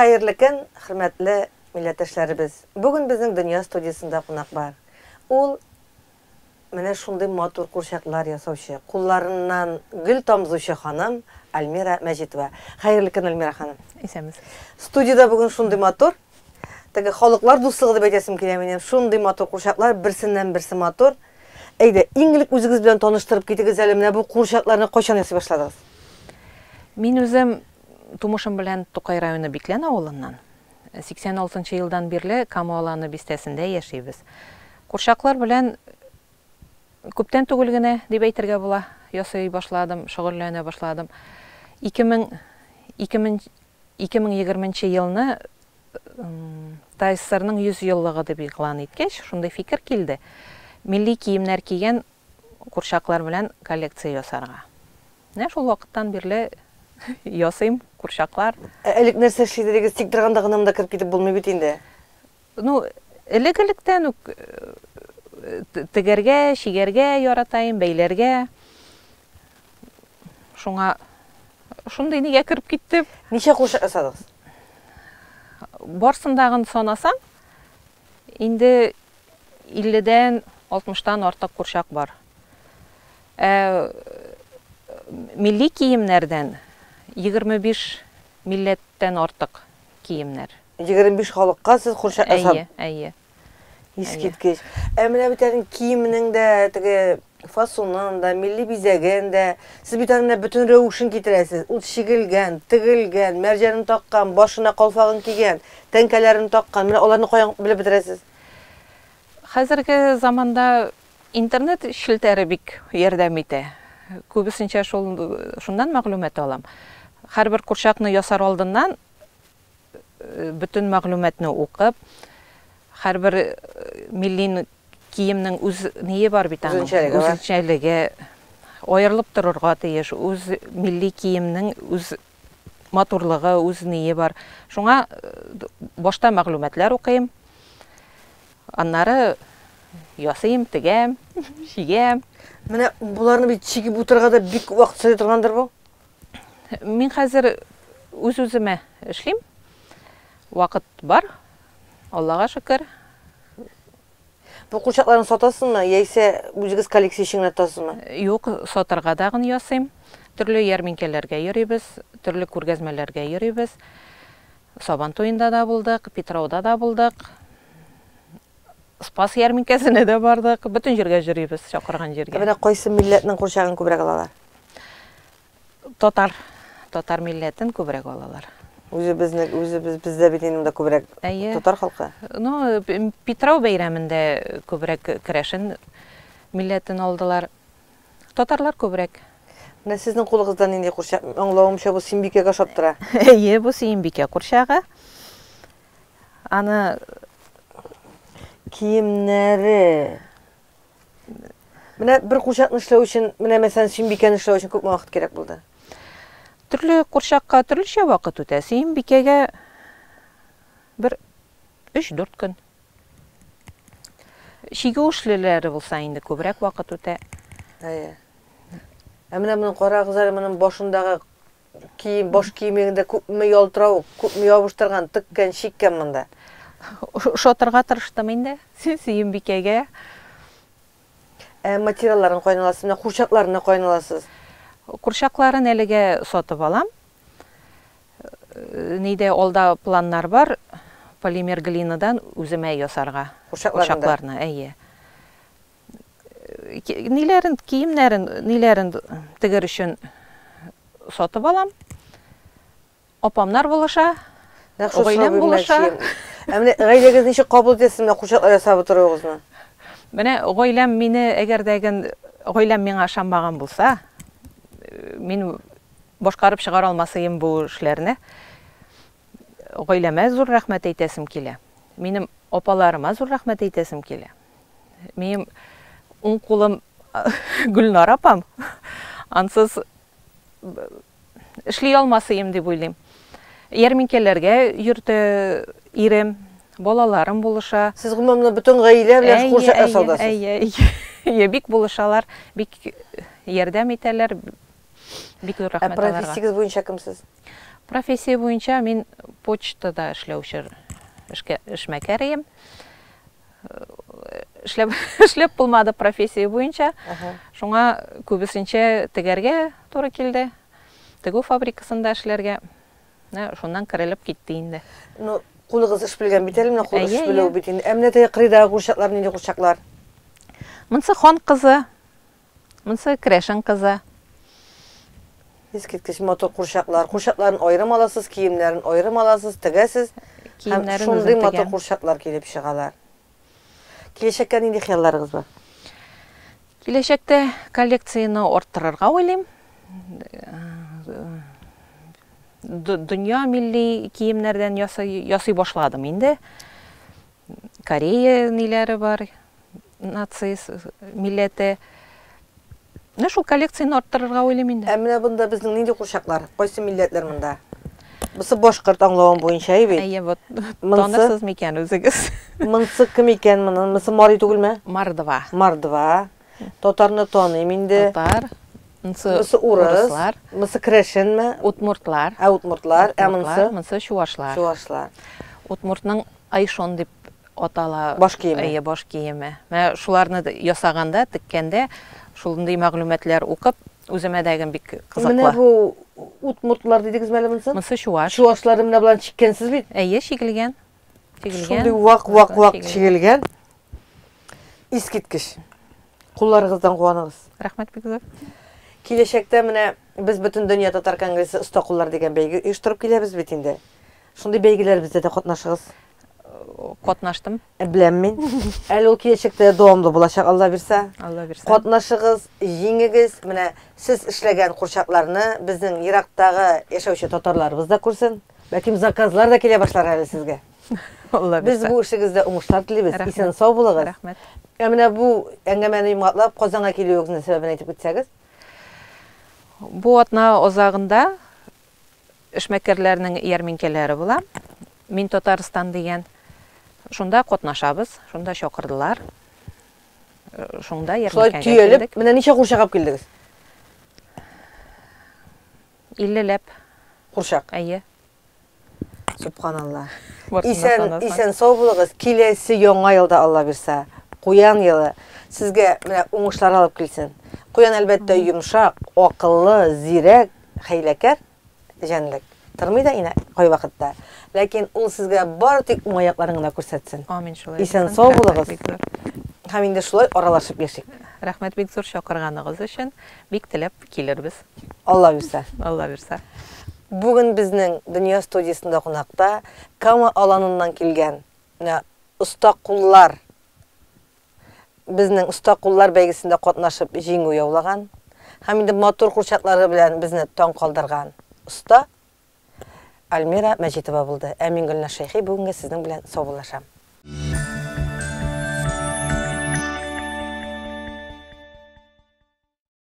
Хәерле көн, хөрмәтле милләттәшләребез! Бүген безнең Дөнья студиясендә кунак бар. Ул менә шундый матур курчаклар ясаучы, кулларыннан гөл тамызучы ханым Альмира Мәҗитова. Хәерле көн, Альмира ханым. Исәнмесез. Студиядә бүген шундый матур, теге халыклар дуслыгы дип әйтәсем килә минем. Шундый матур курчаклар, берсеннән-берсе матур. Әйдә, иң элек үзегез белән таныштырып китегез әле, менә бу курчакларны кайчан ясый башладыгыз? Мин үзем тумышым белән Тукай районы Биклән авылыннан. 86 нчы елдан бирле Кама Аланы бистәсендә яшибез. Курчаклар белән күптән түгел генә дип әйтергә була, ясый башладым, шөгыльләнә башладым. 2000 2020 нче елны ТАССРның 100 еллыгы дип игълан иткәч, шундый фикер килде, милли киемнәр кигән курчаклар белән коллекция ясарга. Менә шул вакыттан бирле ясыйм курчаклар. Ә элек нәрсә эшли идегез? Тик торганда гына монда кереп китеп булмый бит инде. Ну, элек-электән үк тегәргә, чигәргә ярата идем, бәйләргә. Шуңа шундый нигә кереп киттем. Ничә курчак ясадыгыз? Барсын дагын санасаң, инде илледән, алтмыштан артык курчак бар. Ә милли киемнәрдән 25 милләттән артык киемнәр. 25 халыкка сез курчак ясап. Әйе, әйе. Искиткеч. Ә менә бит аның киеменең дә, теге фасонын да, милли бизәген дә, сез бит аның менә бөтен рәвешен китерәсез. Ул чигелгән, тегелгән, мәрҗәнен таккан, башына калфагын кигән, тәңкәләрен таккан. Менә аларны каян белеп бетерәсез? Хәзерге заманда интернет челтәре бик ярдәм итә. Күбесенчә шул шуннан мәгълүмат алам. Һәрбер курчакны ясар алдыннан бөтен мәгълүматны укып, һәрбер милли киемнең үз ние бар бит аның, үзенчәлеге аерылып торырга тиеш, үз милли киемнең үз матурлыгы, үз ние бар. Шуңа башта мәгълүматлар укыйм, аннары ясыйм, тегәм, чигәм. Менә боларны бит чигеп утырырга да бик вакыт сорый торгандыр бу? Мин хәзер үз-үземә эшлим. Вакыт бар, Аллага шөкер. Бу курчакларны сатасызмы, яисә үзегез коллекция өчен генә тотасызмы? Юк, сатырга тагын ясыйм. Төрле ярминкәләргә йөрибез, төрле күргәзмәләргә йөрибез. Сабан туенда да булдык, Питрауда да булдык. Спас ярминкәсенә дә бардык. Бөтен җиргә йөрибез, чакырган җиргә. Ә менә кайсы милләтнең курчагын күбрәк алалар? Татар, татар милләтен күбрәк алалар. Үзебезне, үзебез, бездә бит инде монда күбрәк Әйе. татар халкы. Ну, Питрау бәйрәмендә күбрәк керәшен милләтен алдылар. Татарлар күбрәк. Менә сезнең кулыгызда нинди курчак? Аңлавымча, бу Сөембикәгә ошап тора. Әйе, бу Сөембикә курчагы. Аны киемнәре. Менә бер курчакны эшләү өчен, менә мәсәлән, Сөембикәне эшләү өчен күпме вакыт кирәк булды? Төрле курчакка төрлечә вакыт үтә. Сөембикәгә бер 3-4 көн. Чигү эшлеләре булса инде күбрәк вакыт үтә. Әйе. Ә менә моны карагыз әле, моның башындагы Кием, баш киемеңдә күпме ялтыравык, күпме ябыштырган, теккән, чиккән монда. Ошатырга тырыштым инде Сөембикәгә. Ә материалларын каян аласыз? Менә курчакларны каян аласыз? Курчакларын әлегә сатып алам. Нидә алда планнар бар, полимер глинадан үземә ясарга. Курчакларны да? Курчакларны, әйе. Ниләрен, киемнәрен, ниләрен тегер өчен сатып алам. Апамнар булыша, гаиләм булыша. Ә менә гаиләгез ничек кабул итә сезнең курчаклар ясап утыруыгызны? Менә гаиләм мине, әгәр дә гаиләм миңа ышанмаган булса, мин башкарып чыгара алмас идем бу эшләрне. Гаиләмә зур рәхмәт әйтәсем килә. Минем апаларыма зур рәхмәт әйтәсем килә. Минем уң кулым Гөлнар апам. Ансыз эшли алмас идем дип уйлыйм. Ярминкәләргә йөртә ирем, балаларым булыша. Сез гомумән бөтен гаилә белән курчак ясаудасыз. Әйе, әйе. Әйе, бик булышалар, бик ярдәм итәләр. Бик зур рәхмәт аларга. Ә профессиягез буенча кем сез? Профессия буенча мин почтада эшләүче эшмәкәр идем. Эшләп, эшләп булмады профессия буенча. Шуңа күбесенчә тегәргә туры килде. Тегү фабрикасында эшләргә. Менә шуннан керелеп китте инде. Ну, кулыгыз эш белгән бит әле, менә кул эш белү бит инде. Ә менә теге кырыйдагы курчаклар нинди курчаклар? Монсы хан кызы, монсы керәшен кызы. Искиткеч матур курчаклар. Курчакларын аерым аласыз, киемнәрен аерым аласыз, тегәсез. Һәм шундый матур курчаклар килеп чыгалар. Киләчәккә нинди хыялларыгыз бар? Киләчәктә коллекцияне арттырырга уйлыйм. Дөнья милли киемнәрдән ясый, ясый башладым инде. Корея ниләре бар, нация милләте. Менә шул коллекцияне арттырырга уйлыйм инде. Ә менә монда безнең нинди курчаклар? Кайсы милләтләр монда? Бусы башкорт аңлавым буенча, әйе бит? Әйе, вот. Танырсыз микән үзегез? Монсы кем икән моны? Монсы мари түгелме? Мордва. Мордва. Татарны таныйм инде. Татар. Монсы Монсы урыс. Урыслар. Монсы керәшенме? Удмуртлар. Ә удмуртлар. Ә монсы? Монсы чуашлар. Чуашлар. Удмуртның айшон дип атала. Баш киеме. Әйе, баш киеме. Менә шуларны ясаганда, теккәндә шундый мәгълүматлар укып, үземә дә бик кызыклы. Менә бу удмуртлар дидегезме әле монсын? Монсы чуаш. Чуашлары менә болан чиккәнсез бит? Әйе, чигелгән. Чигелгән. Шундый вак-вак-вак чигелгән. Искиткеч. Кулларыгыздан куаныгыз. Рәхмәт бик зур. Киләчәктә менә без Бөтендөнья татар конгрессы Оста куллар дигән бәйге оештырып киләбез бит инде. Шундый бәйгеләребездә дә катнашыгыз. Катнаштым. Ә, беләм мин. Әле ул киләчәктә дәвамлы булачак, Алла бирсә. Алла бирсә. Катнашыгыз, җиңегез. Менә сез эшләгән курчакларны безнең ерактагы яшәүче татарларыбыз да күрсен. Бәлкем заказлар да килә башлар әле сезгә. Алла Без бирсә. бу эшегездә уңышлар телибез. Рәхмәт. Исән сау булыгыз. Рәхмәт. Ә менә бу әңгәмәне йомгаклап, Казанга килүегезнең сәбәбен әйтеп үтсәгез. Бу атна азагында эшмәкәрләрнең ярминкәләре була. Мин Татарстан дигән. Шунда катнашабыз, шунда чакырдылар. Шунда Шулай ярминкәгә төялеп, килдек. менә ничә курчак алып килдегез? 50 ләп. Курчак. Әйе. Субханалла. Барсын да Исән, санасаң. исән сау булыгыз. Киләсе яңа елда Алла бирсә, Куян елы сезгә менә уңышлар алып килсен. Куян әлбәттә йомшак, акыллы, зирәк, хәйләкәр җәнлек. Тормый да инә кайвакытта. Ләкин ул сезгә бары тик уңай якларын гына күрсәтсен. Амин шулай Исән булсын. сау Рәхмәт булыгыз. бик зур. Һәм инде шулай аралашып яшик. Рәхмәт бик зур чакырганыгыз өчен. Бик теләп килербез. Алла бирсә. Алла бирсә. Бүген безнең Дөнья студиясендә кунакта Кама аланыннан килгән менә оста куллар безнең оста куллар бәйгесендә катнашып җиңү яулаган һәм инде матур курчаклары белән безне таң калдырган оста Альмира Мәҗитова булды. Ә мин Гөлназ Шәйхи бүгенге сезнең белән саубуллашам.